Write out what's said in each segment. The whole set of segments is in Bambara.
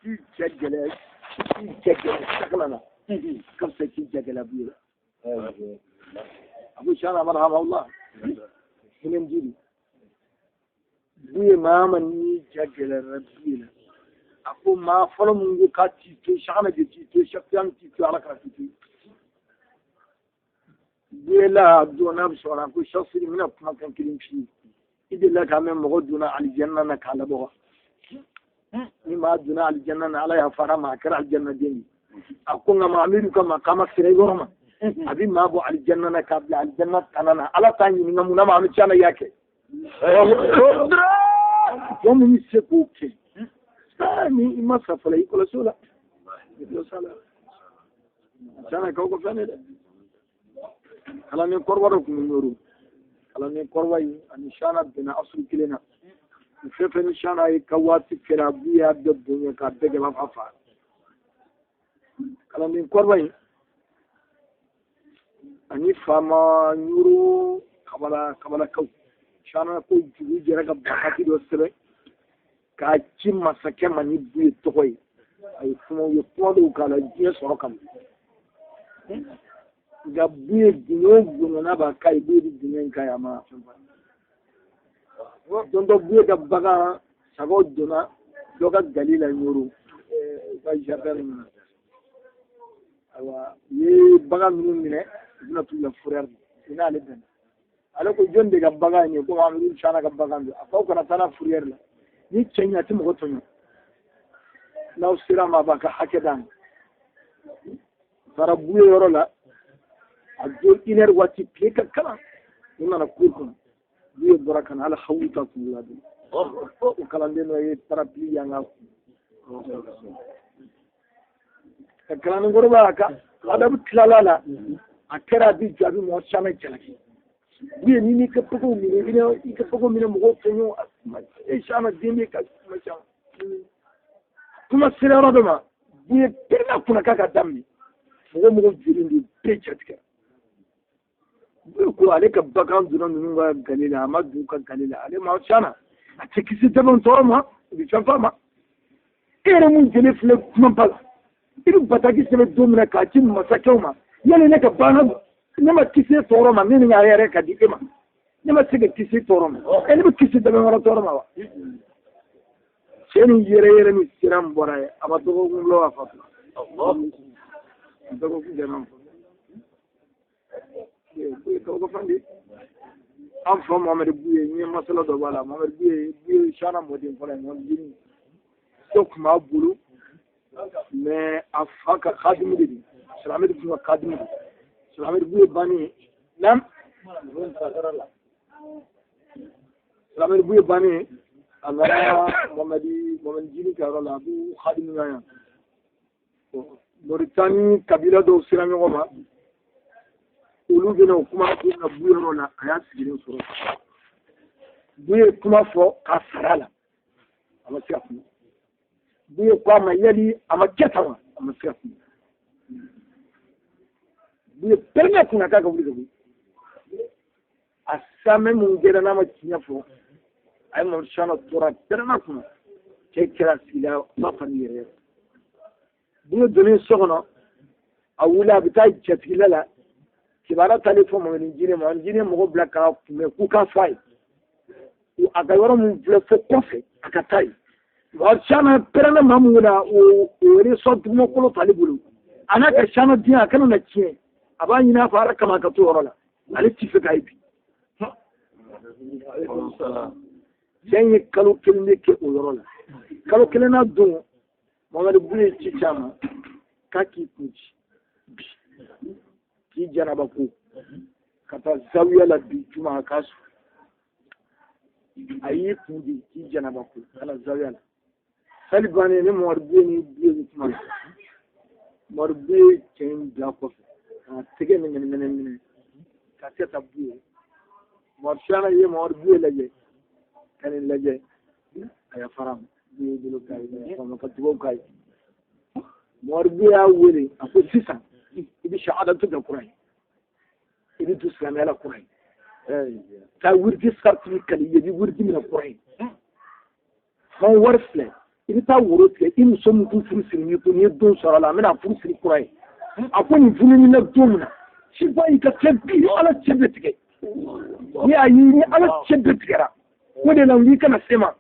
K'i ja gɛlɛya, k'i ja gɛlɛya sakala la, ka fisa k'i ja gɛlɛya Buye la. Abu Shana marhamahullah, hinɛ jiri Buye maa ma n'i ja gɛlɛyara Buye la, a ko maa fɔlɔ mun ko k'a t'i to sakana de t'i to sakiyan t'i to, Ala kana t'i to. Buye la don n'a bɛ sɔrɔ a ko sasiri, n bɛna kumakan kelen f'i ye. I delila k'a mɛn mɔgɔ donna alijanna na k'a labɔ wa? Ni maa donna alijanna na, Ala yafara ma, a kɛra alijanna den ye. A ko nka Mahamadu ka makama sera yɔrɔ ma, a bɛ maa bɔ alijanna na k'a bila alijanna tana na, Ala t'a ɲininka mun na Mahamadu Cana y'a kɛ. Jɔn min bɛ se k'o kɛ, ni i ma sa fɔlɔ, i kɔlɔsi o la, i kɔlɔsi a la. Cana k'aw ka fɛn de dɛ. Kalanden kɔrɔba dɔ tun bɛ Ɲoro. Kalanden kɔrɔba in ani Shana bɛnna asuru kelen na. Fɛn fɛn ni Shana ye ka waati kɛra, bu y'a bɛɛ bonya k'a bɛɛ kɛ b'a fa. Kalanden kɔrɔba in ani faama Ɲoro kabala kabalakaw, Shana ko jugu jɛra ka bataki dɔ sɛbɛn k'a ci masakɛ ma ni Buye tɔgɔ ye. A ye kuma, u ye kuma dɔw k'a la diɲɛ sɔrɔ kama. Nka Buye bonya o bonya n'a b'a k'a ye, Buye bɛ bonya in k'a ye, a ma fɛn fɔ. Don dɔ, Buye ka bagan sagaw donna dɔ ka gali la Ɲoro, u ka jardin ninnu na. Ayiwa, u ye bagan ninnu minɛ, u bɛna t'u la fourrière la. U n'ale bɛnna. Ale ko jɔn de ka bagan ye? Ko Amadu Shana ka bagan don. A ko aw kana taa n'a fourrière la. Ni cɛ ɲɛ, a tɛ mɔgɔ tɔɲɔ. N'aw sera a ma, a b'a ka hakɛ d'a ma. Taara Buye yɔrɔ la, a don une heure waati, tile ka kalan. U nana cour kɔnɔ, Buye bɔra ka na, hali hawu ta kun la don. O kalanden dɔ ye parapluie yanga kun ka kalanden kɔrɔba a ka adabu tilala la, a kɛra a bi jɔ, a bɛ mɔgɔ caman jalaki. Buye, ni n'i ka baganw minɛ, i ka baganw minɛ, mɔgɔw tɔɲɔ, e Shana den bɛ ka kuma caman. Kuma sera yɔrɔ dɔ ma, Buye pɛrɛnna kunna k'a ka daminɛ. Mɔgɔ joli de bɛɛ jatigɛ. Buye ko ale ka bagan donna ninnu ka gali la, a ma don u ka gali la. Ale ma Shana, a tɛ kisi dɛmɛ tɔɔrɔ ma, u bɛ fɛn f'a ma. E yɛrɛ mun jeli filɛ kuma ba la, i bɛ bataki sɛbɛn don min na k'a ci masakɛw ma, yali ne ka bagan, ne ma kisi tɔɔrɔ ma, min y'a yɛrɛ ka di e ma, ne ma se ka kisi tɔɔrɔ ma, e ne bɛ kisi dɛmɛ wɛrɛ tɔɔrɔ ma wa? Cɛ ni yɛrɛ yɛrɛ ni sira min bɔra ye, a ma dɔgɔkun lɔ, a fatura. Dɔgɔkun jɛna fɔ. Kabako fɛn de. An fa Mohamɛdi Buye, n ye masala dɔ b'a la. Mohamɛdi Buye, Buye Shana mɔden fɔlɔ ye, Mohamɛdi Jini dɔ tun b'a bolo, mais a fa ka kadimu de don, Silamɛdi tun ka kadimu don. Silamɛdi Buye bannen nam, Silamɛdi Buye bannen, a nana Mohamɛdi Jini ka yɔrɔ la, a b'u kadimu yan. Moritani kabila dɔw sera ɲɔgɔn ma, olu bɛna o kuma ko na Buye yɔrɔ la, a y'a sigilen sɔrɔ. Buye kuma fɔ k'a sara la, a ma se ka kuma. Buye ko a ma yali a ma kɛ tan wa? A ma se ka kuma. Buye pɛrɛnna kunna k'a ka wuli ka bɔ. A samɛ mun kɛra n'a ma tiɲɛ fɔ, a ye Mamadu Shana tora pɛrɛnna kunna. Cɛ kɛra sigila ba fani yɛrɛ yɛrɛ. Buye donnen so kɔnɔ, a wuli a bɛ taa jatigila la. Kibaruya taalen fɔ Mamadu Jini ma, Mamadu Jini mɔgɔ bila k'a kunbɛn k'u k'a fɔ a ye a ka yɔrɔ min filɛ fo kɔfɛ, a ka taa yen. Mamadu Shana pɛrɛnna maa mun kunna, o ressort dugumakolo t'ale bolo, a n'a ka Shana den, a kana na tiɲɛ. A b'a ɲini a fɔ Ala kama, a ka to yɔrɔ la, ale ti fɛ k'a ye bi. Cɛ in ye kalo kelen de kɛ o yɔrɔ la. Kalo kelen na don, Mamadu Buye ci caman k'a k'i kun ci bi, k'i janaba ko ka taa zawiya la bi juma, a k'a sɔrɔ a y'i kun di k'i janaba ko ka na zawiya la. Sali bannen, ni Mamadu Buye ni Buye bɛ kuma la, Mamadu Buye cɛ in bila kɔfɛ k'a tɛgɛ minɛ minɛ minɛ ka kɛ ka Buye. Mamadu Shana ye Mamadu Buye lajɛ ka nin lajɛ, a yafara ma. Buye bolo k'a ye ka dugawu k'a ye. Mamadu Buye y'a wele, a ko sisan i bɛ shahadatu kɛ kura ye, i bɛ don silamɛya la kura ye, ka wiridi sarati kali, i bɛ wiridi minɛ kura ye. Hɔn, wari filɛ, I bɛ taa woro tigɛ i muso min kun furu siri n'i ko n'i ye don sɔrɔ a la, n bɛna furu siri kura ye. A ko nin furu na don min na, sifa i ka fɛn bi ni Ala cɛ bɛ tigɛ. Ni a ye ni Ala cɛ bɛɛ tigɛra, o de la n k'i kana se ma.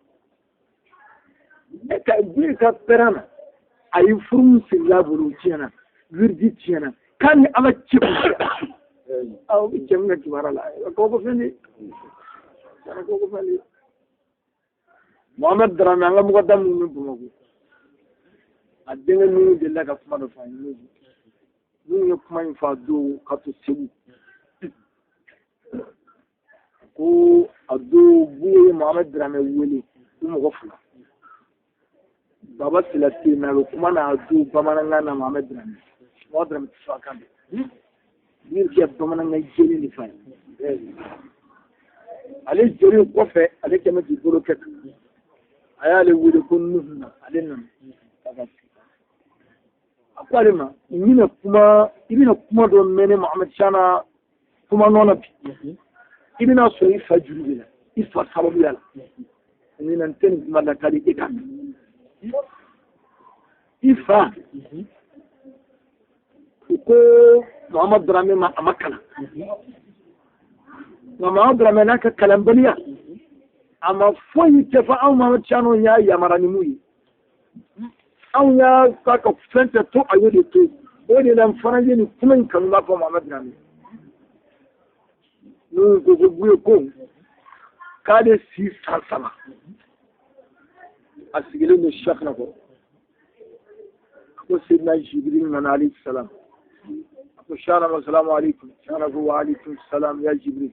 E ka bi ka pɛrɛn na, a ye furu min sirila bolo tiɲɛna, wiridi tiɲɛna, k'a ni Ala cɛ kun tigɛra. Aw bɛ cɛ min ka kibaruya la, kabako fɛn de ye. Kabako fɛn de ye. Mohamed Darame, an ka mɔgɔ da minnu bɛ Bamakɔ, a denkɛ ninnu delila ka kuma dɔ fɔ an ye. Minnu ye kuma in fɔ a don ka to Segu, ko a don Buye ye Mohamed Darame wele, u mɔgɔ fila. Baba Sila tɛ yen, mais a bɛ kuma n'a don bamanankan na. Mohamed Darame, Mohamed Darame tɛ sɔn a kan mɛn. Min kɛ bamanankan jɛlen de f'a ye. Ale jɔlen kɔfɛ, ale kɛmɛ k'i bolo kɛ tan, a y'ale wele ko Nuhu na. Ale nana ka ka sigi. A ko ale ma, n bɛna kuma, i bɛna kuma dɔ mɛn ne Mohamed Chana kuma nɔ na bi, i bɛna sɔrɔ i fa juru de la, i fa sababuya la. N na n tɛ nin kuma lakali e ka mɛn. I fa u ko Mohamed Darame ma, a ma kalan, nka Mohamed Darame n'a ka kalanbaliya, a ma foyi tɛ fɔ anw Mohamed Chano y'a yamara ni mun ye. Anw y'a ka ka fɛn tɛ to, a y'o de to. O de la n fana ye nin kuma in kanu b'a fɔ Mohamed Darame. N'u ko ko Buye ko k'ale si san 3, a sigilen don Cheikhna kɔrɔ. A ko Seydina Jibril nana alayhi salam. A ko Cheikhna ma, salamu aleykum. Cheikhna ko wa aleykum salam ya Jibril.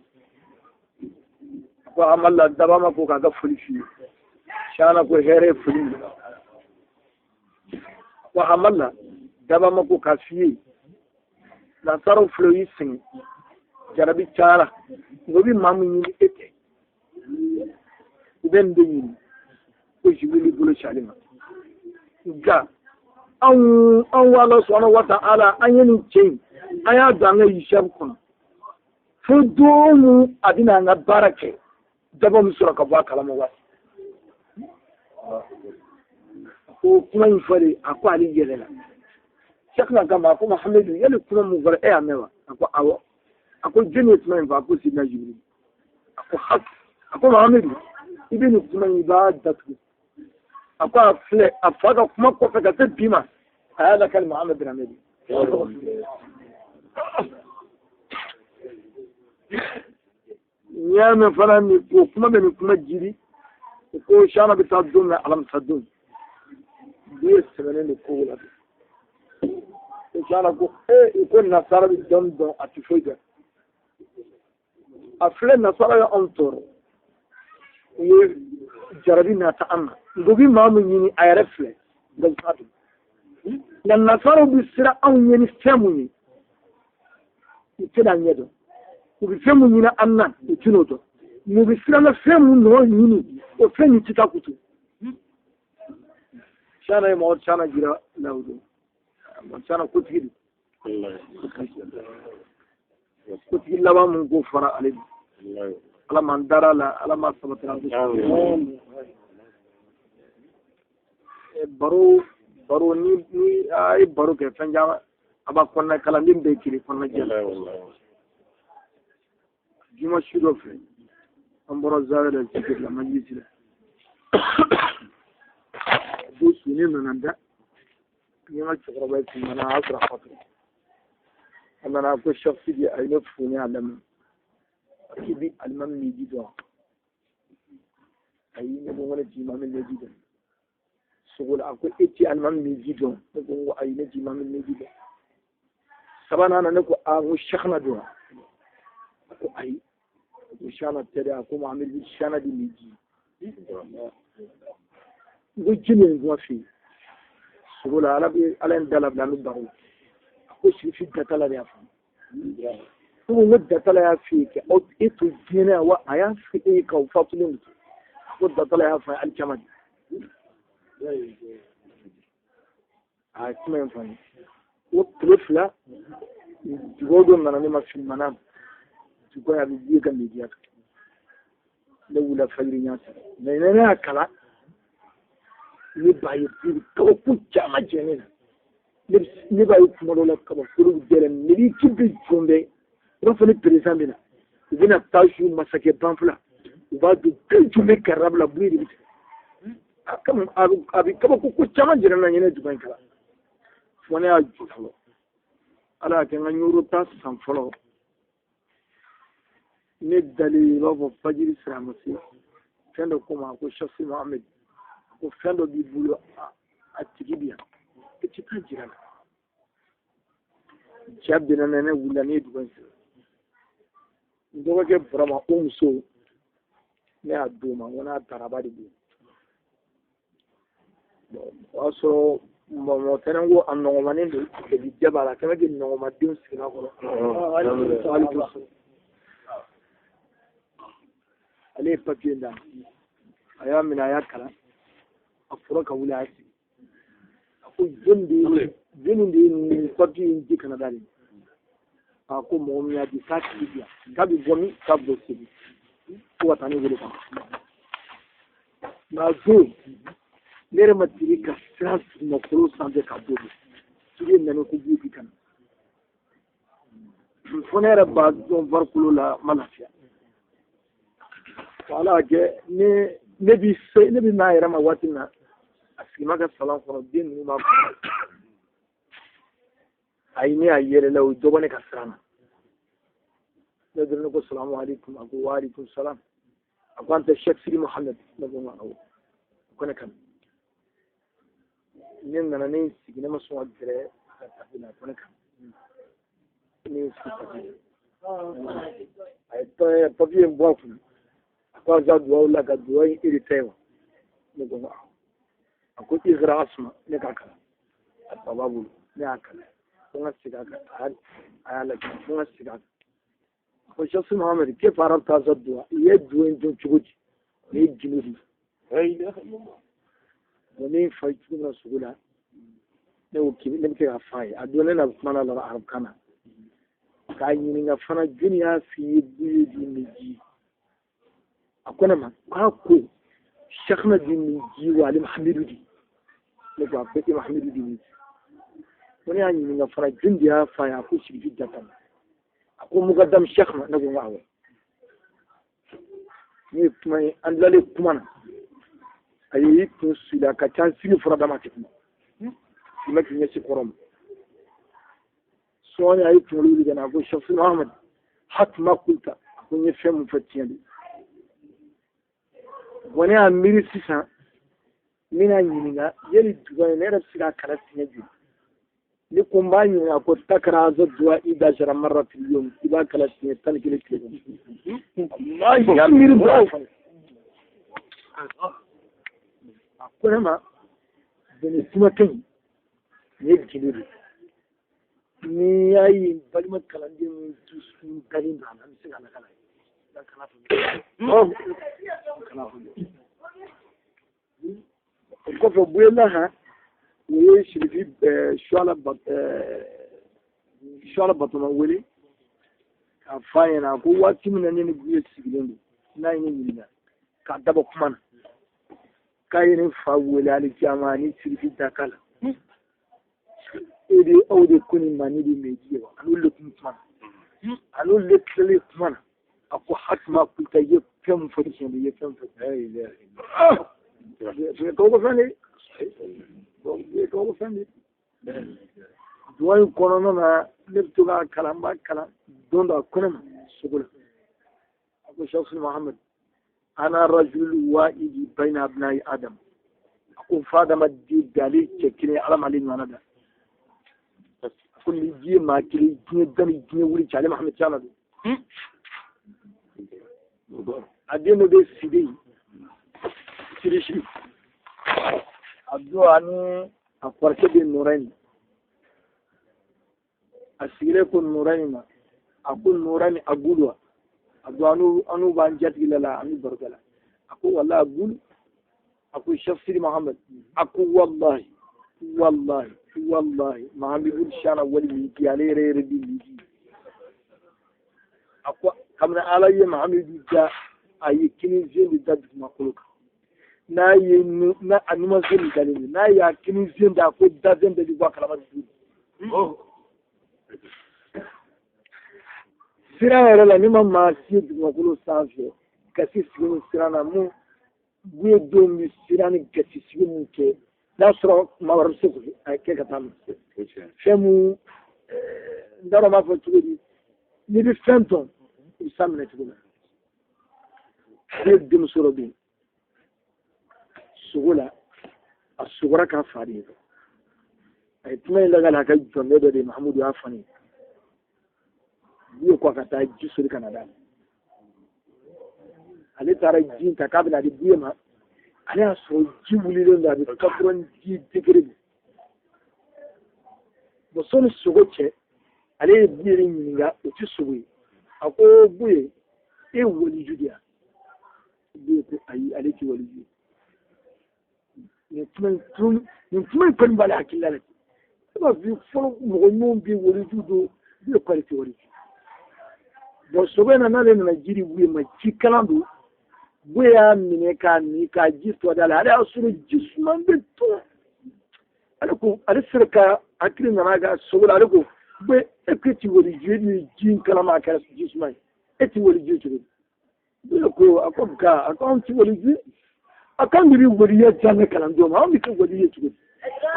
A ko Amala daba ma ko k'a ka foli f'i ye. Cheikhna ko hɛrɛ ye foli minɛ. A ko Amala daba ma ko k'a f'i ye, nansaraw filɛ, u y'i sɛgɛn, jarabi cayara, nka u bɛ maa min ɲini e tɛ, u bɛ nin de ɲini. Ko Jibril bolo ci ale ma, nka anw Ala subhanahu wa ta'ala, an ye nin cɛ in, an y'a don an ka hijabu kɔnɔ fo don min a bɛna an ka baara kɛ, daba min sɔrɔ ka bɔ a kalama waati. Ko kuma in fɔlen, a ko ale yɛlɛla. Cheikhna kama, a ko Mahamadu, yali kuma mun fɔra, e y'a mɛn wa? A ko awɔ. A ko jɔnni ye kuma in fɔ? A ko Sidina Jibril. A ko haki. A ko Mahamadu, i bɛ nin kuma in, i b'a datugu. A ko a filɛ, a fa ka kuma kɔfɛ ka se bi ma, a y'a lakali Mohamed Darame. N'i y'a mɛn fana nin ko kuma bɛ nin kuma jiri, o ko Cheikhna bɛ taa don min, alamisa don, bi ye sɛbɛnnen de ko la bi. Ko Cheikhna ko ee, ko nasara bɛ dɔn dɔn, a tɛ foyi dɔn. A filɛ, nasara ye anw tɔɔrɔ, u ye jarabi nata an ma, nka u bɛ maa min ɲini, a yɛrɛ filɛ, nka u t'a dɔn. Nka nasaraw bɛ siran anw ɲɛ ni fɛn mun ye, u tɛna ɲɛ dɔn. U bɛ fɛn mun ɲini an na, u tɛn'o dɔn. Nka u bɛ siran na fɛn mun nɔ ɲini, o fɛn nin tɛ taa k'u to. Cheikhna ye mɔgɔ Cheikhna jira la o don. Cheikhna kotigi don. Kotigi laban mun ko fɔra ale de. Ala m'an dara la, Ala m'a sabatira an. Baro baro ni a ye baro kɛ fɛn caman, a b'a kɔnɔna kalanden bɛɛ kelen kɔnɔna jɛ. Juma su dɔ fɛ, an bɔra zawiya la, zikiri la, majilisi la. Don su ne nana da n ka cɛkɔrɔba ye tun nana, a y'a sɔrɔ a fatura. A nana ko Cheikh Sidi, a ye ne fo, ne y'a lamɛn. A k'i bi alimami Mehdi dɔn? Ayi, ne ko n ko ne ti imami Mehdi dɔn. Sogo la, a ko e ti alimami Mehdi dɔn? Ne ko n ko ayi, ne ti imami Mehdi dɔn. Sabanan na, ne ko a, n ko Cheikhna dɔn? A ko ayi. A ko Cheikhna tɛ dɛ. A ko Mohamed bi Cheikhna di Mehdi. N ko jeli ye nin kuma f'i ye sogo la? Ala bɛ Ala ye da labila, an bɛ baro. A ko Sirifi Datala de y'a fɔ. Ne ko n ko Datala y'a f'i ye kɛ aw e to diɲɛ na wa, a y'a fɔ e ye k'aw fatulen de to? A ko Datala y'a fɔ a ye alikiyama de. A ye kuma in fɔ n ye o tile 2. Dugawu dɔ nana ne ma filimana dugawu, a bɛ Buye ka Mehdiya kan. Ne wulila fajiri ɲɛ saba, mais ne y'a kalan. Ne b'a ye kabako caman jɛ ne na. Ne b'a ye kuma dɔw la kabakolo bɛ dɛrɛ miliki bɛ jɔn bɛɛ i b'a fɔ ni perezan bɛ na u bɛna taa su masakɛ banfula u b'a don bɛɛ jɔn bɛ karabila bulu de bɛ tigɛ a bɛ kabako ko caman jira n na ɲinɛ dugu in kalan fo ne y'a jɔ fɔlɔ. Ala y'a kɛ n ka ɲoro ta san fɔlɔ ne dalen i b'a fɔ fajiri sira ma se fɛn dɔ ko ma ko Sasi Mohamed ko fɛn dɔ b'i bolo a tigi bi yan i ti taa jira la ja bɛnna na ne wulila ne ye dugu in sɔrɔ n dɔgɔkɛ Burama o muso ne y'a d'o ma n ko n'a taara a b'a de di o y'a sɔrɔ mɔmɔ fɛnɛ ko a nɔgɔmanen don ebi jɛ b'a la kɛmɛ k'i nɔgɔmadenw sigi a kɔrɔ ale ye papiye d'a ma a y'a minɛ a y'a kalan a fɔra ka wuli a y'a sigi a ko jɔnni de ye nin papiye in di ka na d'ale ma a ko mɔgɔ min y'a di k'a tigi bi yan k'a bɛ bɔ min k'a bɔ Segu fo ka taa ne wele ka na nka don ne yɛrɛ ma deli ka siran dugumakolo sanfɛ ka bɔ tigi nana ko b'u bi ka na fo ne yɛrɛ b'a dɔn farikolo la ma lafiya ala y'a kɛ ne bi se ne bɛ n'a yɛrɛ ma waati min na a sigima ka salon kɔnɔ den ninnu b'a kɔnɔ ayi ne y'a yɛlɛla o dɔ bɔ ne ka siran na ne dɔrɔn ne ko salamu aleykum a ko wa aleykum salam a ko an tɛ Sheikh Sidi Mohamed ne ko awɔ ko ne ka ne nana ne sigi ne ma sɔn ka gɛrɛ a ka tapi la ko ne ka ne ye sigi tapi a ye papiye in bɔ a kun a ko a ka duwawu la ka duwawu in iri ta ye wa ne ko awɔ a ko ikra asma ne k'a kalan a ba b'a bolo ne y'a kalan ko n ka segin a kan a y'a lajɛ ko n ka segin a kan ko Sasi Mohamed kayfa arafta haza duwa i ye duwa in dɔn cogo di ne ye gindo di bon ne ye fa cogo min na sugu la ne ko k'i ne bɛ se k'a f'a ye a don ne na kuma na la arabukan na k'a ɲininka fana jɔnni y'a f'i ye buye di min ji a ko ne ma k'a ko Cheikhna di min ji wa ale Mahamidu di ne ko a ko e Mahamidu di min ji ko ne y'a ɲininka fana jɔnni de y'a f'a ye a ko Sirifi Dantama a ko mukadam Cheikhna ne ko n ko awɔ ne ye kuma ye an tilalen kuma na a y'i kun sigi a ka ca sigi fura dama tɛ kuma i ma k'i ɲɛsin kɔrɔ ma sɔɔni a ye kunkolo wuli ka na a ko Sasi Mohamed hatuma kulta a ko n ye fɛn min fɔ tiɲɛ don bon ne y'a miiri sisan n bɛna ɲininka yali duga in ne yɛrɛ bɛ se k'a kalan siɲɛ joli ne ko n b'a ɲininka ko takara haza duwa ihda ashara marra fil yawm i b'a kalan siɲɛ 11 tile kɔnɔ n y'a miiri duga fana a ko ne ma bɛn kuma ka ɲi nin ye gindo de ye n'i y'a ye n balima kalanden min dusukun dalen don a la n bɛ se ka lakala ye kana fɔ kana fɔ o kɔfɛ Buyelaha o ye Sirifi Suwala Batoma wele k'a f'a ɲɛna ko waati min na ne ni Buye sigilen don n'a ye ne ɲininka k'a dabɔ kuma na k'a ye ne fa wele alikiyama ani Sirifi daka la e de aw de ko nin ma ne de mɛji ye wa a n'olu de kun kuma na a n'olu de tilalen kuma na a ko hatuma kulta i ye fɛn min fɔ tiɲɛ don i ye fɛn min fɔ kabako fɛn de ye kabako fɛn de duwa in kɔnɔna na ne bɛ to k'a kalan n b'a kalan don dɔ a ko ne ma sugu la a ko Sasi Mohamed ana rajul wahidi bayna abnai adam a ko fa adamaden bɛɛ ale cɛ kelen ala m'ale ɲɔgɔnna da a ko ni diɲɛ maa kelen diɲɛ da ni diɲɛ wuli cɛ ale Mohamed Cala don a den dɔ bɛ Sidi Sirisi a don ani a kɔrɔkɛ bɛ Nurayini a sigilen ko Nurayini ma a ko Nurayini a gulu a don an n'u b'an jatigila la an bɛ baro kɛ la a ko walahi a gulu a ko Cheikh Sidi Mohamed a ko walahi walahi walahi Mohamed Shana wali min ki ale yɛrɛ yɛrɛ bi min ki a ko kabini ala ye Mohamed da a ye kini zen de da dugumakolo kan N'a ye n'a a numan sen nin dalen don, n'a y'a kini sen da, ko dafen bɛɛ bɛ bɔ a kalama dugu. Sira yɛrɛ la, ne ma maa si ye dugumakolo sanfɛ gasi sigi ni siran na mun Buye denw bɛ siran ni gasi sigi mun kɛ, n'a sɔrɔ maa wɛrɛ bɛ se k'o kɛ ka taa ma. Fɛn mun, n t'a dɔn n b'a fɔ cogo di, n'i bɛ fɛn dɔn, i bɛ s'a minɛ cogo la. Ne denmuso dɔ bɛ yen, sogo la, a sogora k'a fa de ye. A ye kuma in lakali a ka jɔnkɛ dɔ de ye, Mahamudu y'a fɔ ne ye. Buye ko a ka taa ji soli ka na d'a ma. Ale taara ji ta k'a bɛna di Buye ma, ale y'a sɔrɔ ji wulilen don, a bɛ 90 degrés bɔ. Bon, sɔni sogo cɛ, ale ye Buye de ɲininka, o tɛ sogo ye. A ko Buye, e ye waliju de ye wa? Buye ko ayi, ale tɛ waliju ye. Nin kuma in, nin kuma in kɔni b'ale hakili la dɛ. E b'a fɔ fɔlɔ mɔgɔ ɲumanw bɛ waliju don, Buye ko ale tɛ waliju. Bon, sogo in na, n'ale nana ji di Buye ma, ji kalan don. Buye y'a minɛ k'a min, k'a ji tɔ da la, ale y'a sɔrɔ ji suman bɛ to. Ale ko, ale sera ka hakili nana ka sogo la, ale ko Buye, e ko e ti waliju, e dun ye ji in kalama, a kɛra ji suma ye, e ti waliju cogo di? Buye ko, a ko nka a ko anw ti waliju ye, a k'anw de bɛ waliya di an ka kalandenw ma, anw bɛ kɛ wali ye cogo di?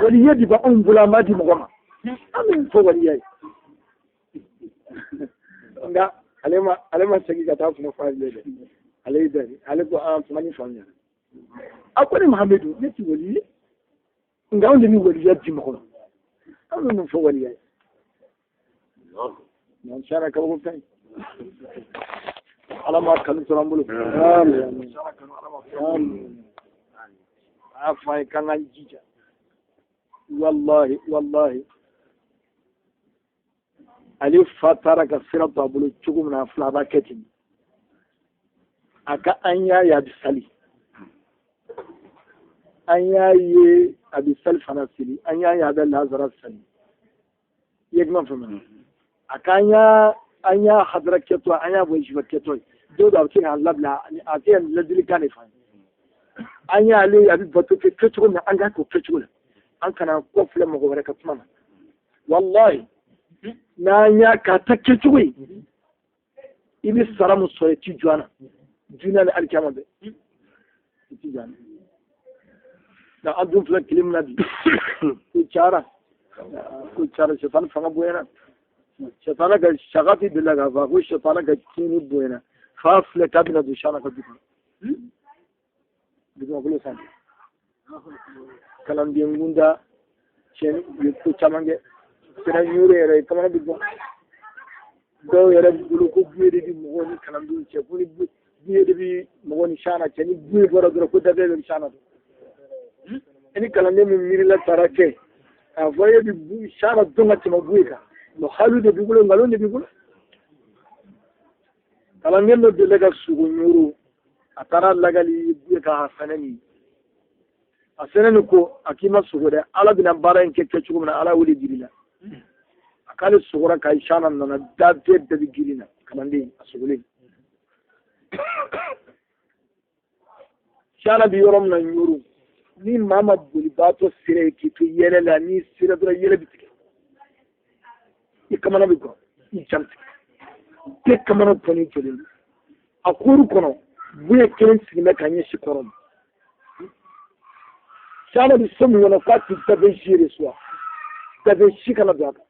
Waliya de b'anw bolo, an b'a di mɔgɔ ma, an bɛ min fɔ waliya ye. Nka ale ma segin ka taa kuma fɔ a ye dɛ, ale y'i dɛ, ale ko an kuma ni faamuya. A ko ne Mahamadu, ne ti wali ye, nka anw de bɛ waliya di mɔgɔ ma, anw bɛ mun fɔ waliya ye? Nin sara kabako fɛn, Ala ma kanu sɔrɔ an bolo. A y'a fɔ an ye k'an k'an jija. Walahi, walahi, ale fa taara ka sira to a bolo cogo min na, a fila a b'a kɛ ten. A ka an y'a ye a bɛ sali, an y'a ye a bɛ sali fana seli, an y'a ye a bɛ lazara sali. I ye kuma faamuya? A ka an y'a hadara kɛtɔ, an y'a wajiba kɛtɔ ye. Dɔw a bɛ se k'a labila, a bɛ se ka ladilikan de fɔ an ye. An y'ale a bɛ bato kɛ kɛcogo min na, an k'a k'o kɛcogo la, an kana kɔ filɛ mɔgɔ wɛrɛ ka kuma na. Walahi, n'an y'a k'a ta kɛcogo ye, i bɛ sara min sɔrɔ, i ti jɔ a na dunuya ni alikiyama bɛɛ, i ti jɔ a na. Nka an dun filɛ tile min na bi, ko cayara, ko cayara, sɛtani fanga bonyana. Sɛtana ka sagati delila k'a fɔ ko sɛtana ka tiɲɛni bonyana f'a filɛ k'a bɛna don sana ka du kɔnɔ, dugumakolo sanfɛ. Kalanden kunda tiɲɛni, u ye ko caman kɛ. Sira ɲoro yɛrɛ kamana bɛ bɔ dɔw yɛrɛ bolo ko buye de bɛ mɔgɔw ni kalandenw cɛ, ko ni buye de bɛ mɔgɔw ni sana cɛ, ni buye bɔra dɔrɔn ko dafɛ bɛ sana dɔn. I ni kalanden min miirila taara kɛ k'a fɔ e bɛ sana dɔn ka tɛmɛ buye kan, hali de b'i bolo, nkalon de b'i bolo. Kalanden dɔ delila ka sogo ɲoro, a taara lagali buye ka sɛnɛ nin a sɛnɛ nin ko a k'i ma sogo dɛ, Ala bɛna baara in kɛ kɛcogo min na, Ala wele jiri la. A k'ale sogora ka sana nana da bɛɛ bɛɛ bɛ girin na, kalanden a sogolen. Sana bɛ yɔrɔ min na ɲoro, ni maa ma bolibaatɔ sera yen k'i to yɛlɛ la, n'i sera dɔrɔn yɛlɛ bɛ tigɛ, i kamana bɛ gan, i jam tigɛ, bɛɛ kamana gannen jɔlen don. A kuru kɔnɔ, buye kelen sigilen bɛ ka ɲɛsin kɔrɔ ma. Sana bɛ so min kɔnɔ, k'a ti dafe si de suwa, dafe si kana don a kan.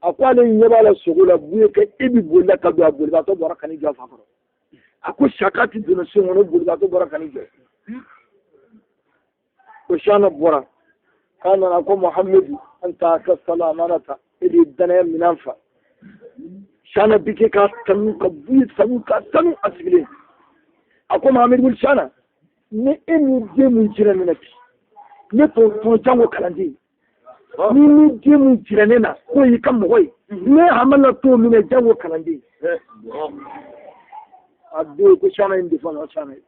A ko ale ɲɛ b'a la sogo la, buye kɛ e bɛ bolila ka don, a bolibaatɔ bɔra ka n'i jɔ a fa kɔrɔ. A ko sakati donna so kɔnɔ, bolibaatɔ bɔra ka n'i jɔ. Ko sana bɔra k'a nana ko Muhamadu, an ta ka salamanata, e de ye danaya minɛn fa. Sana bi kɛ k'a tanu, ka buye tanu, k'a tanu a sigilen. A ko Muhamadu wuli sana, ni e ni den mun jira ne na bi, ne t'o tɔn jango kalanden ni ni den mun jira ne na k'o y'i ka mɔgɔ ye, ne hamala t'o minɛ jango kalanden. A don ko sana in de fana sana ye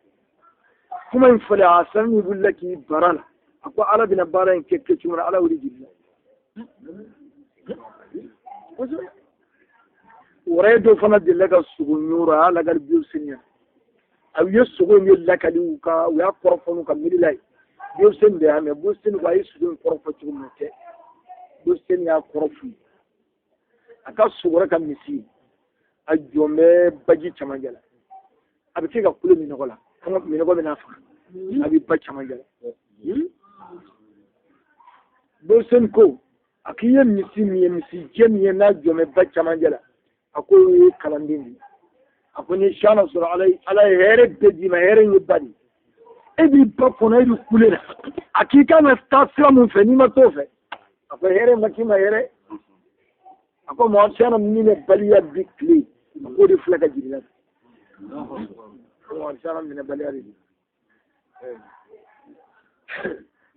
kuma in fɔlen, a sani ni wulila k'i bara la. A ko Ala bɛna baara in kɛ kɛcogo min na, Ala wuli jigin kosɛbɛ. Wɛrɛ dɔ fana delila ka sogo ɲoro, a y'a lagali biw seniya. A ye sogo in de lakali u ka, u y'a kɔrɔfɔ n'u ka miirila ye. Boseni de y'a mɛn. Boseni ko a ye sogo in kɔrɔfɔ cogo min tɛ, Boseni y'a kɔrɔ f'u ye. A ka sogora ka misi a jɔn bɛ baji camancɛ la, a bɛ se ka kule minɔgɔ la, minɔgɔ bɛ n'a faga, a bɛ ba camancɛ la. Boseni ko a k'i ye misi min ye, misi jɛ min ye n'a jɔn bɛ ba camancɛ la, a ko o ye kalanden de ye. A ko ni siyana sɔrɔ, ala ye hɛrɛ bɛɛ d'i ma, hɛrɛ in ye ba de ye. E b'i ba kɔnɔ, e bɛ kule la, a k'i kan ka taa sira mun fɛ, n'i ma t'o fɛ, a ko hɛrɛ ma k'i ma hɛrɛ. A ko mɔgɔ siyana minɛ baliya bi tile, a k'o de filɛ ka jigin la. Mɔgɔ siyana minɛ baliya de don.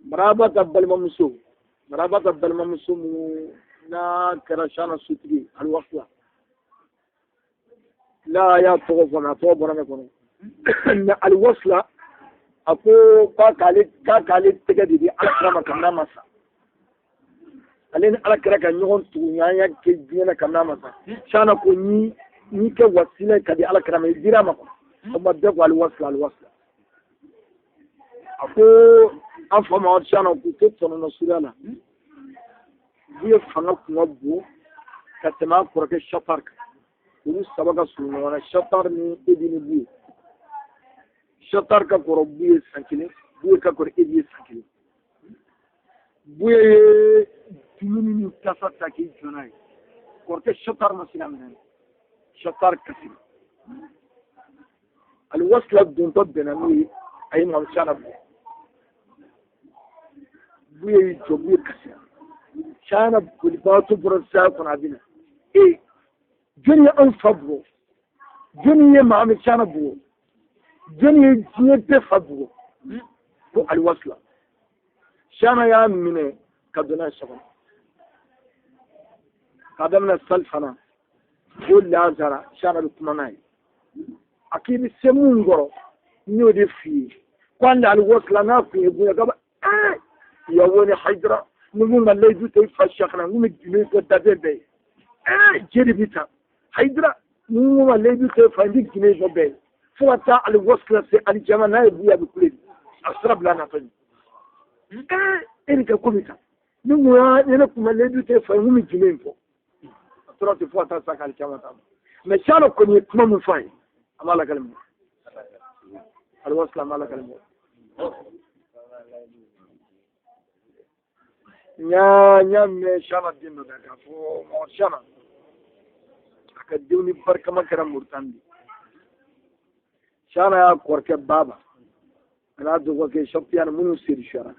Maraba ka balimamuso, maraba ka balimamuso mun n'a kɛra siyana sotigi aliwasila n'a y'a tɔgɔ fɔ, a tɔgɔ bɔra ne kɔnɔ mɛ aliwasila, a ko k'a k'ale tɛgɛ de di ala kira ma kabini a ma sa. Ale ni ala kira ka ɲɔgɔn tuguɲɔgɔnya kɛ diɲɛ na kabini a ma sa. Siyana ko ni kɛ wasila ka di ala kira ma, i dira a ma kuwa. O ma bɛɛ ko aliwasila, aliwasila. A ko an fa ma siyana k'u to tɔnɔnɔ surunya la, Buye fanga kun ka bon ka tɛmɛ a kɔrɔkɛ Shatar kan. Olu saba ka surun ɲɔgɔn na, Shatar ni Edi ni Buye. Shatar ka kɔrɔ Buye san 1, Buye ka kɔrɔ Edi ye san 1. Buye ye dumuni ni tasa ta k'i jɔ n'a ye, kɔrɔkɛ Shatar ma se ka minɛ, Shatar kasira. Aliwasila dontɔ bɛnna n'o ye, a ye Mamadu Siyana bugɔ. Buye y'i jɔ, Buye kasira. Siyana bolibagatɔ bɔra saya kɔnɔ, a bɛ na ee, jɔnni ye anw fa bugɔ? Jɔnni ye Mahamadu Siyana bugɔ? Jɔnni ye diɲɛ bɛɛ fa bugɔ? Ko aliwasila. Siyana y'a minɛ ka don n'a ye so kɔnɔ k'a daminɛ sali fana ko lazara. Siyana bɛ kuma n'a ye, a k'i bɛ se mun kɔrɔ, n y'o de f'i ye ko hali aliwasila n'a kun ye bonya kaba ee yawo ni hayidara ni mun ka layidu tɛ i fa siyakana, n kun bɛ gindo fɔ daden bɛɛ ye. Ee, jeli bi ta hayidara ni mun ka layidu tɛ fa, n bɛ gindo fɔ bɛɛ ye fo ka taa aliwasila se alijama. N'a ye buya, a bɛ kule, a sira bila natɔ ye. Ee, e ni ka ko bɛ ta ni mun y'a ni ne kun ma layidu tɛ fa, n kun bɛ gindo in fɔ. A tora ten fo ka taa sa k'alikiyama ta. Mɛ siyana kɔni ye kuma min fɔ a ye, a b'a lakali mɔ aliwasila, a b'a lakali mɔ. N y'a mɛn siyana den dɔ da k'a fɔ mɔgɔ siyana a ka denw ni barikama kɛra Moritani de. Siyana y'a kɔrɔkɛ baba a n'a dɔgɔkɛ Safiyana minnu seri suyara,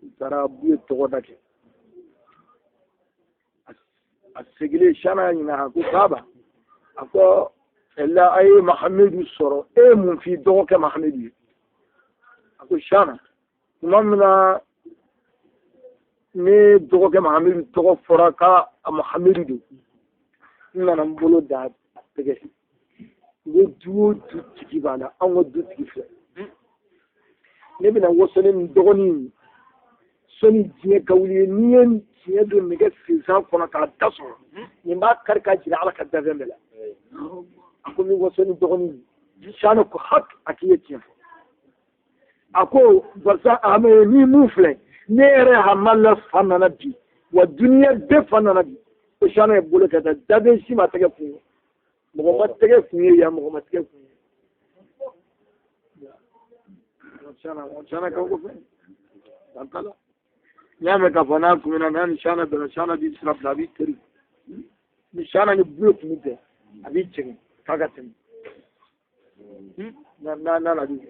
u taara Buye tɔgɔ da kɛ. A segilen, siyana y'a ɲininka, a ko baba, a ko ɛla a ye Mahamedu sɔrɔ, e ye mun f'i dɔgɔkɛ Mahamedu ye? A ko siyana, tuma min na ne dɔgɔkɛ Mahamedu tɔgɔ fɔra ka Mahamedu don, n nana n bolo da a tɛgɛ, n ko du o du tigi b'a la, anw ka du tigi filɛ. Ne bɛna waso ni n dɔgɔnin ye sɔnni diɲɛ ka wuli, n'i ye tiɲɛ don nɛgɛ sinsan kɔnɔ k'a da sɔrɔ, nin b'a kari k'a jira ala ka dafɛn bɛɛ la. A ko n bɛ waso ni dɔgɔnin ye. Siyana ko hak, a k'i ye tiɲɛ fɔ. A ko barisa a ni mun filɛ, ne yɛrɛ hamala fa nana bi wa, duniya bɛɛ fa nana bi. Ko siyana ye bolo ka taa daden si ma tɛgɛ kun ye, mɔgɔ ma tɛgɛ kun ye yan, mɔgɔ ma tɛgɛ kun ye. Siyana kan ko fɛn dan t'a la. N y'a mɛn k'a fɔ n'a kun bɛ na n'a ni siyana bɛnna, siyana b'i sira bila, a b'i teri ni siyana ni buye kun bɛ bɛn, a b'i jɛngɛ k'a ka tɛmɛ n'a n'a la bi.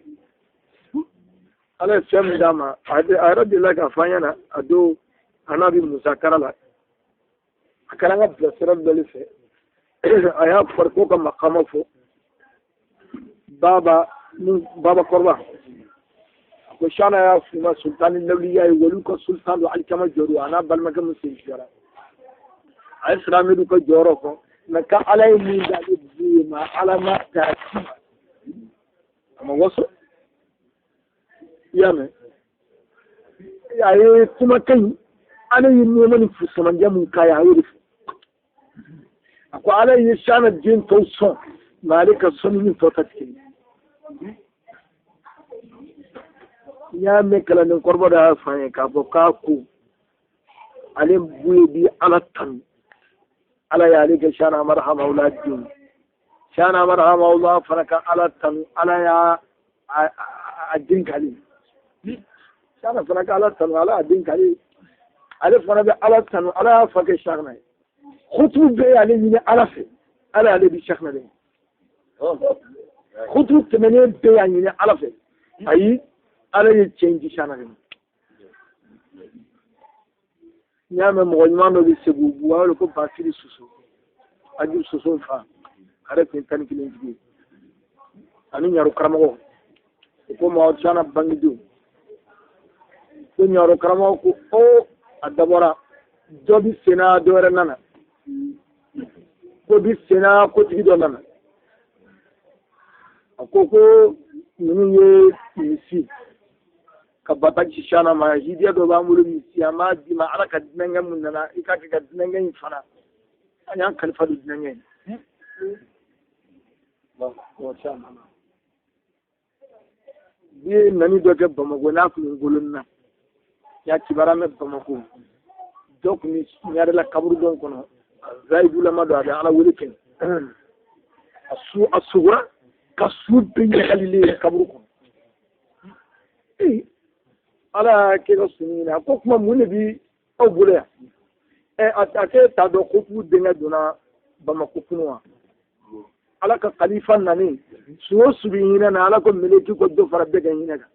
Ala ye fɛn min d'a ma, a yɛrɛ delila k'a fɔ an ɲɛna a don, a n'a bɛ musakara la, a kɛra an ka bilasira dɔ fɛ, a y'a fɔri ko ka makama fɔ baba baba kɔrɔba. A ko siyana y'a f'u ma sultani lawuliya ye, waliw ka sultan don, alikama jɔ don, a n'a balimakɛ min sen fiyara, a ye Siramidu ka jɔyɔrɔ fɔ. Mɛ ka ala ye min d'ale Buye ma, ala ma taa ci a ma waso. I y'a mɛn, a ye kumakan in, ala ye nɛɛma ni fusamandiya mun k'a ye, a y'o de fɔ. A ko ala ye siyana den tɔw sɔn Nka ale ka sɔnni ni tɔ ta tɛ kelen ye. N y'a mɛn kalanden kɔrɔba dɔ y'a fɔ an ye k'a fɔ k'a ko ale buye bi Ala tanu, Ala y'ale kɛ Shana Amadu Hamawula den. Shana Amadu Hamawula fana ka Ala tanu, Ala y'a a den k'ale. Shana fana ka Ala tanu, Ala y'a den k'ale. Ale fana bɛ Ala tanu, Ala y'a fa kɛ Shana ye. Kutubu bɛɛ y'ale ɲini Ala fɛ, Ala y'ale di Shana de ma. Kutubu tɛmɛnen bɛɛ y'a ɲini Ala fɛ, ayi, Ala ye cɛ in di Shana de ma. N y'a mɛn mɔgɔ ɲuman dɔ bɛ Segu, u b'a wele ko Basiri Soso, Ajibu Soso fa, a yɛrɛ tun ye 11 tigi ye, ani ɲaro karamɔgɔ. O ko ma Shana bangedenw ko ɲaro karamɔgɔ ko o a dabɔra dɔ bi senna, dɔ wɛrɛ nana, ko bi senna, kotigi dɔ nana. A ko ko ninnu ye misi ka bataki Shana ma, hidiya dɔ b'an bolo, misi an b'a d'i ma, Ala ka dunankɛ mun nana i k'a kɛ ka dunankɛ in fana, an y'an kalifa don dunankɛ in. Bi ye nani dɔ kɛ Bamakɔ, n'a tun bɛ ngolon na, y'a kibaruya mɛn Bamakɔ, dɔ tun bɛ ɲarela kaburu dɔ kɔnɔ, zayidulama don, a bɛ Ala wele kɛ, a su a sugora ka su bɛɛ ɲagalilen ye kaburu kɔnɔ. Ee, Ala y'a kɛ ka sunu ɲini, a ko kuma mun de bi aw bolo yan? Ɛ, a k'e t'a dɔn ko k'u denkɛ donna Bamakɔ kunu wa? Ala ka kalifa nani, su o su bɛ hinɛ na, Ala ko meleki ko dɔ fara bɛɛ ka hinɛ kan.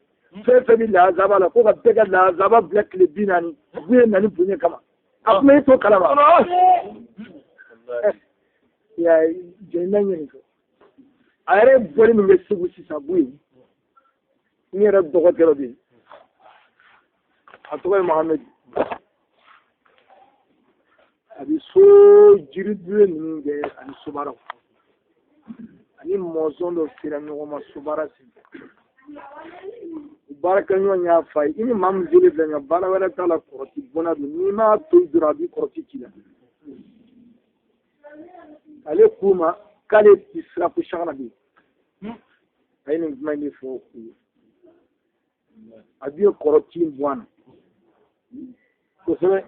Fɛn fɛn bɛ lazaba la, ko ka bɛɛ ka lazaba bila tile 40, k'u ye nani bonya kama. A kuma e t'o kalama. Ya jɛnɛ ɲini fɛ. A yɛrɛ ye bɔli min kɛ Segu sisan, Buye. N yɛrɛ dɔgɔkɛ dɔ bɛ yen, a tɔgɔ ye Mohamɛdi, a bɛ so jiribulu ninnu kɛ ani sobaaraw, ani mɔzɔn dɔ sera ɲɔgɔn ma sobaara senfɛ. U baarakɛɲɔgɔn y'a fɔ a ye, i ni maa min jeli filɛ nka baara wɛrɛ t'a la, kɔrɔti bɔnna don, n'i m'a to yen dɔrɔn a b'i kɔrɔti ci la. Ale k'u ma k'ale ti siran ko Shana bɛ yen. A ye nin kuma in de fɔ u ye. A dun ye kɔrɔti in bɔ a na kosɛbɛ.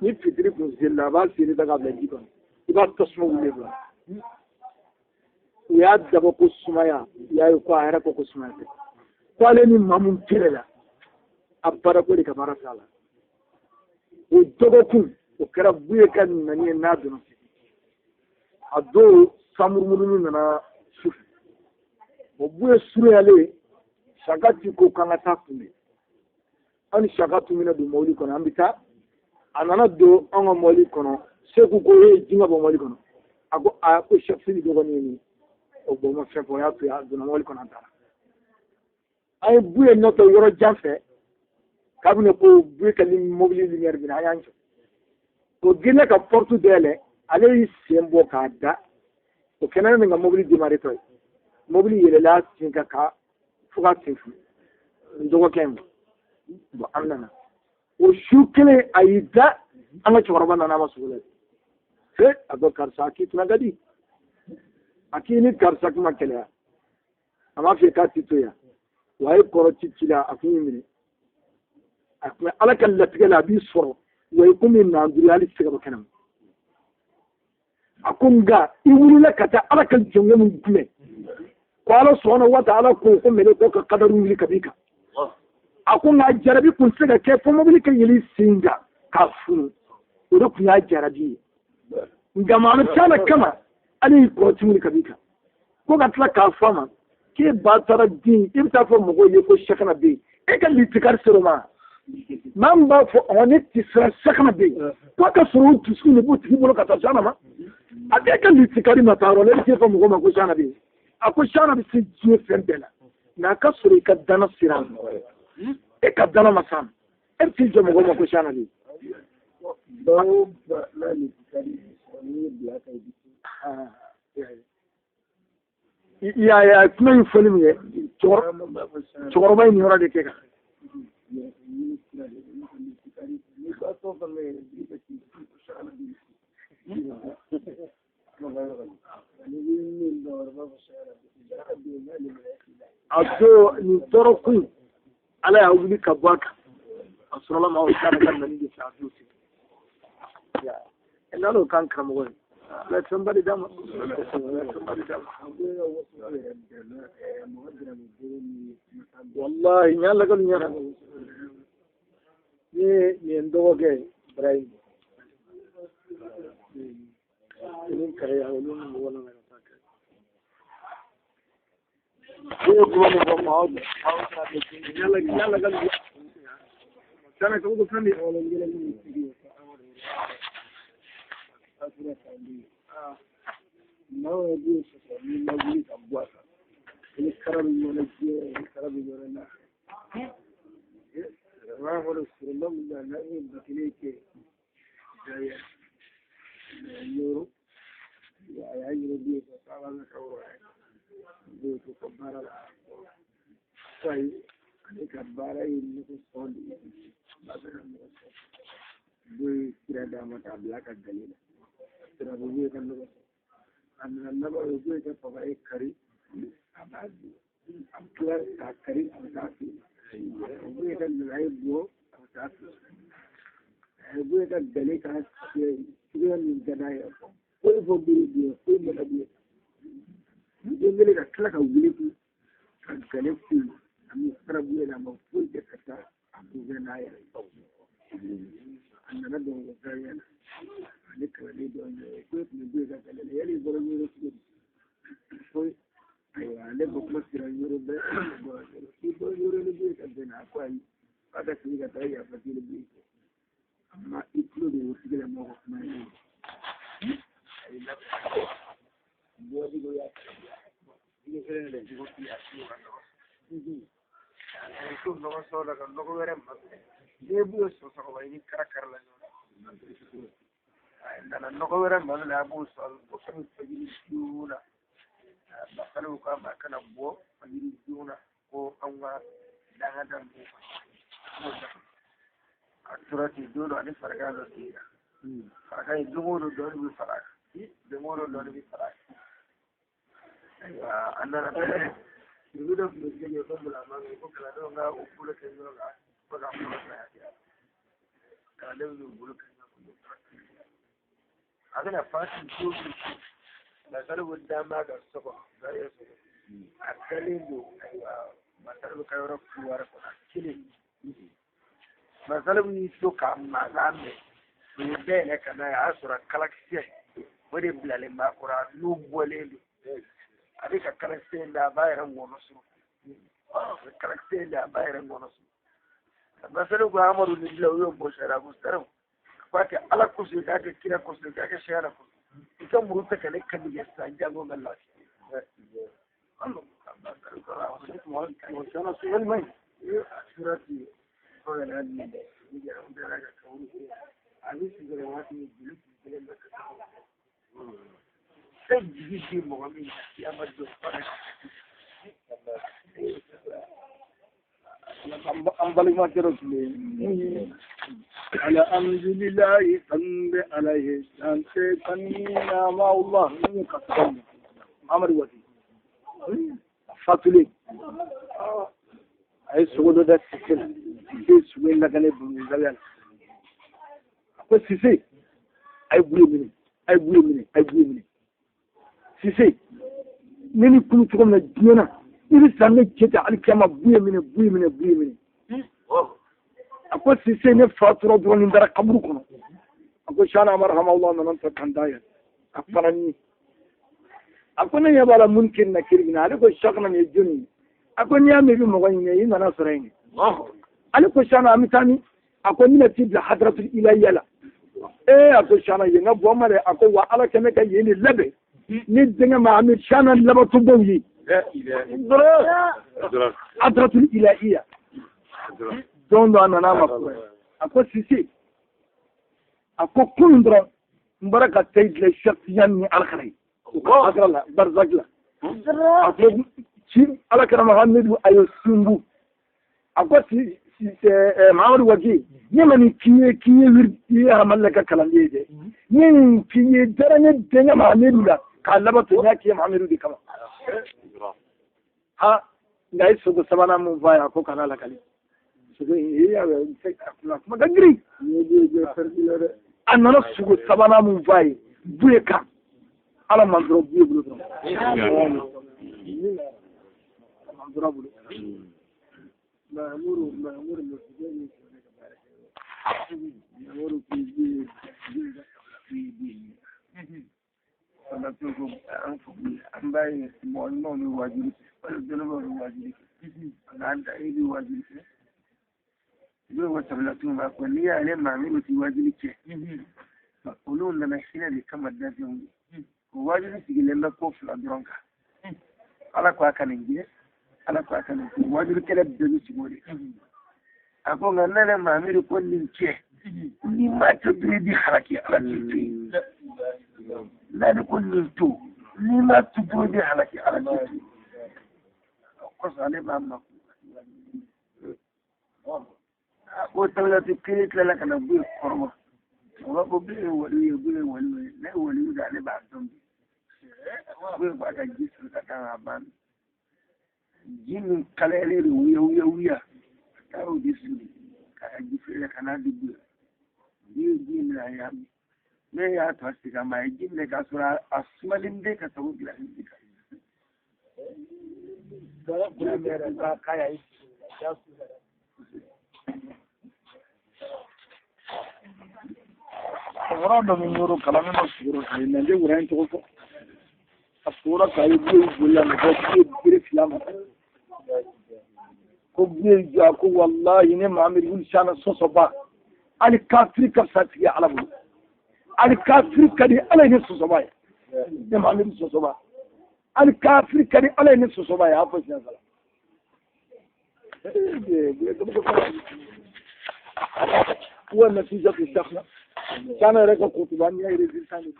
Ni fitiri kun selila, a b'a seri ta k'a bila ji kɔnɔ, i b'a tasuma wuli bila. U y'a dabɔ ko sumaya, u y'a ye ko a yɛrɛ ko ko sumaya tɛ, ko ale ni maa mun kɛlɛla a baara ko de ka baara t'a la. O dɔgɔkun o kɛra Buye ka nani ye n'a donna Segu. A don samurumuruni nana su fɛ. O Buye surunyalen, Sakati ko k'an ka taa kunbɛn. An ni Saka tun bɛna don mobili kɔnɔ, an bɛ taa. A nana don an ka mobili kɔnɔ, Seku ko e jigin ka bɔ mobili kɔnɔ. A ko aa, ko Sɛfili dɔgɔnin ye nin ye. O bɔn ma fɛn fɔ, o y'a to yen, a donna mobili kɔnɔ, an taara. An ye Buye nɔtɔ yɔrɔ jan fɛ, kabini ko Buye ka mobili lumière minɛ, an y'an jɔ. O gɛnna ka porte dayɛlɛ, ale y'i sen bɔ k'a da. O kɛnɛ min ka mobili démarré tɔ ye, mobili yɛlɛla sen kan ka fo ka sen funu n dɔgɔkɛ in ma. Bon, an nana o su kelen, a y'i da, an ka cɛkɔrɔba nana a ma sogo la. He, a ko karisa, a k'i tuna ka di, a k'i ni karisa kuma kɛlɛya, a m'a f'i ye k'a ti to yan wa? A ye kɔrɔ ci ci la, a kun y'i minɛ, a kun bɛ Ala ka latigɛ la, a b'i sɔrɔ wa, i komi nanduru, hali ti se ka bɔ kɛnɛma. A ko nka i wulila ka taa Ala ka jɔnkɛ min kunbɛn, ko Ala sɔnna wa taala ko ko mɛlɛkɛ ko ka kadaru wuli ka b'i kan. A ko nka jarabi kun tɛ se ka kɛ fo mobili ka yɛlɛ i sen kan k'a funu, o de kun y'a jarabi ye. Nka maa caman kama Ala y'i kɔrɔti wuli ka b'i kan. Ko ka tila k'a fɔ a ma k'e ba taara den, i bɛ taa fɔ mɔgɔw ye ko Sakana bɛ yen, e ka litikari sɔrɔ ma maa min b'a fɔ ɔhɔn ne ti siran, Sakana bɛ yen, ko ka sɔrɔ o dusukun de b'o tigi bolo ka taa Sakana ma. A b'e ka litikari ma taa yɔrɔ la, e bɛ t'e fɔ mɔgɔw ma ko Sakana bɛ yen. A ko Sakana bɛ se diɲɛ fɛn bɛɛ la, nka a ka sɔrɔ i ka dana sera a ma, e ka dana ma s'a ma, e bɛ t'i jɔ mɔgɔw ma ko Sakana bɛ yen. I y'a ye, a ye kuma in fɔli min kɛ, cɛkɔrɔba ye nin yɔrɔ de kɛ kan. Nin tɔɔrɔ kun Ala y'a wuli ka bɔ a kan. A sɔrɔla maaw taara ka nani de fɛ a don ten. N'o k'an karamɔgɔ ye. Ala ye fɛnba de d'a ma. Ala ye fɛnba de d'a ma. Wallahi n y'a lagali ɲɛna. Ni nin ye n dɔgɔkɛ ye Ibrahim. Ni kare ya olu ni mɔgɔ nana ka taa kɛ. Ne ye kuma min fɔ maaw n y'a lagali. Sana ka ko fɛn de. Maaw bɛ sɔsɔ ni ma wuli ka bɔ a kan. Ni kara bɛ ɲɔgɔn na diɲɛ, ni kara bɛ ɲɔgɔn na. U b'a fɔ sɔrɔla min na n'a ye ba kelen kɛ Zaria Yoro a y'a yɛrɛ bi ka taa ala ka wara ye to ka baara la ko ayi ale ka baara ye nɔgɔ sɔn de ye ba bɛ ka nɔgɔ sɔn dɔw ye sira d'a ma k'a bila ka gale la sira bɛ ka nɔgɔ sɔn a nana laban o bɛ ka papaye kari a b'a dun a bɛ tila k'a kari a bɛ taa feere o bɛ ka nanaye bɔ a bɛ taa feere a bɛ ka gale k'a fiyɛ cogoya min ka d'a ye foyi fɔ bere bi foyi mana bi den kelen ka tila ka wuli kun ka gale kun a bɛ fara la a ma foyi kɛ ka taa a kunfɛ n'a yɛrɛ ye a nana bamakɔ Zaria la ale kalanden dɔ ye ko e tun bɛ bɔ ka gale la yali i bɔra yɔrɔ cogo di ko ayiwa ale ko kuma sera yɔrɔ bɛɛ bɔra yɔrɔ k'i bɔra yɔrɔ ni bɛ ka bɛn a ko ayi k'a ka segin ka taa yafa deli bɛ yen amma i tulo de y'o tigilamɔgɔ ka kuma ye a ye labɛn bɔdi ko y'a to nɔgɔ sɔrɔ la ka nɔgɔ wɛrɛ ma n'i b'o sɔn sɔgɔma i ni kara kari la ɲɔgɔn na a nana nɔgɔ wɛrɛ ma a b'o sɔn o fɛn fajiri joona masalaw k'a ma a kana bɔ fajiri joona ko an ka danga da mɔgɔw kan a tora ten don dɔ ani farigan dɔ tera farigan ye don o don dɔɔnin bɛ fara a kan don o don dɔɔnin bɛ fara a kan ayiwa a nana dugu dɔ tun bɛ yen ko bulama ko kalandenw ka u bolo kɛ ɲɔgɔn kan ko ka fura ta kalandenw y'u bolo kɛ ɲɔgɔn kan a bɛna fasi don min masali ko dan b'a ka so kɔnɔ Zaria so kɔnɔ a dalen don ayiwa masali ka yɔrɔ kuwari kɔnɔ kelen masali y'i to k'a mankan mɛn u ye dayɛlɛ ka n'a ye a y'a sɔrɔ kalakisɛ o de bilalen b'a kɔrɔ a n'u bɔlen don a bɛ ka kalakisɛ in da a b'a yɛrɛ ŋɔnɔ sɔrɔ a bɛ kalakisɛ in da a b'a yɛrɛ ŋɔnɔ sɔrɔ masali ko amadu ni bila u y'o bɔ sariya ko sariw k'a kɛ ala kosɔn k'a kɛ kira kosɔn k'a kɛ sariya kosɔn i ka muru tɛ ka ne kan tigɛ sisan jango ka lafiya. Fɛn jigi di mɔgɔ min ma a ma don an balimakɛ dɔ tun bɛ yen alhamdulilayi kan bɛ ala ye dan tɛ kan na ma'Allah min ka sɔrɔ Muhamadu Wati a fatulen a ye sogo dɔ da Sise la Sise sogo in lakale Bamakɔ Zawiya la a ko Sise a ye buye minɛ a ye buye minɛ a ye buye minɛ Sise ne ni kulu cogo min na diɲɛ na i bɛ san ne cɛ tɛ hali kiyama buye minɛ buye minɛ buye minɛ a ko Sise ne fatura dɔrɔn nin dara kaburu kɔnɔ a ko Shana Amar hamawula nana ta kan da yɛlɛ a fana ni a ko ne ɲɛ b'a la mun kiri na kiri na ale ko Shana nin ye jɔnni ye a ko n'i y'a mɛn i bɛ mɔgɔ ɲini i nana sɔrɔ yen ale ko Shana an bɛ taa min a ko n bɛna t'i bila hadratul ilahiya la ee a ko Shana yen ka bɔ ma dɛ a ko wa ala kɛmɛ ka yen de labɛn ni denkɛ ma an bɛ Shana labatobaaw ye hadratul ilahiya don dɔ a nana a ma a ko Sise a ko kunun dɔrɔn n bɔra ka taa i bila Cheikh Tidiane ni alakara ye u ka hadra la barzak la a ko ci alakara Mahamadu a ye sunbu a ko si Mahamadu Waki ne ma nin k'i ye k'i ye i ye Hamala ka kalanden ye dɛ ne nin k'i ye dara ne denkɛ Mahamadu la k'a laban to n y'a k'i ye Mahamadu de kama ha Nka a ye sogo sabanan mun fɔ a ye, a ko kana lakali. Sogo in e y'a a kuma ka girin. A nana sogo sabanan mun fɔ a ye, Buye kan. Ala man dɔrɔn Buye bolo dɔrɔn. Ala man dɔrɔn bolo. Mahamuru masakɛ min filɛ ka baara kɛ. Mahamuru ko Buye ka kabila Buye Buye. Fana to ko an fo an b'a ye mɔgɔ ɲumanw bɛ waajuli kɛ, wali dɔnnibaaw bɛ waajuli kɛ. Nka an ta e bɛ waajuli kɛ. I bɛ ko sabula tun b'a fɔ n'i y'ale Mahamuru ti waajuli kɛ. Olu nana hinɛ de kama danfɛnw ye. O waajuli sigilen bɛ ko fila dɔrɔn kan. Ala ko a ka nin kɛ, Ala ko a ka nin kɛ. Waajuli kɛlɛ bɛɛ bɛ sigi o de kan. A ko nka ne yɛrɛ Mahamuru ko nin kɛ, n'i ma kɛ dɔrɔn i bɛ halaki, Ala t'i to yen. N'ale ko nin to, n'i ma to dɔrɔn i bɛ halaki, Ala t'i to yen. O kosɔn ale b'a makun. A ko tabila kelen tilala ka na Buye kɔrɔbɔ. O b'a fɔ Buye ye wali ye, Buye ye wali ye. Ne ye wali ye, ale b'a dɔn bi. Buye b'a ka ji sɔrɔ ka taa a ban. Ji min kalayalen don wuya wuya wuya, a taara o de sigi k'a ka ji feere ka n'a di Buye. Buye ye ji minɛ a y'a min. Ne y'a to a segin a ma, a ye ji minɛ k'a sɔrɔ a sumalen bɛ ka sago gilasi ji kan. Wara dɔ bɛ yɔrɔ kalan min ma sugoro a ye nanje wura in tɔgɔ fɔ. A sugora k'a ye Buye boli la mɔgɔ Buye bere fila ma. Ko Buye jɔ a ko walahi ne Mahamadu wuli sana sɔsɔba. Hali kafiri ka fisa tigi Ala bolo. Hali kafiri ka di Ala ye ne sɔsɔba ye. Ne Mahamadu sɔsɔba. Hali kafiri ka di Ala ye ne sɔsɔba ye, a y'a fɔ siɲɛ saba. Wa natija tu sakhna. Kana yɛrɛ ka kutuba n'i y'a résultat de.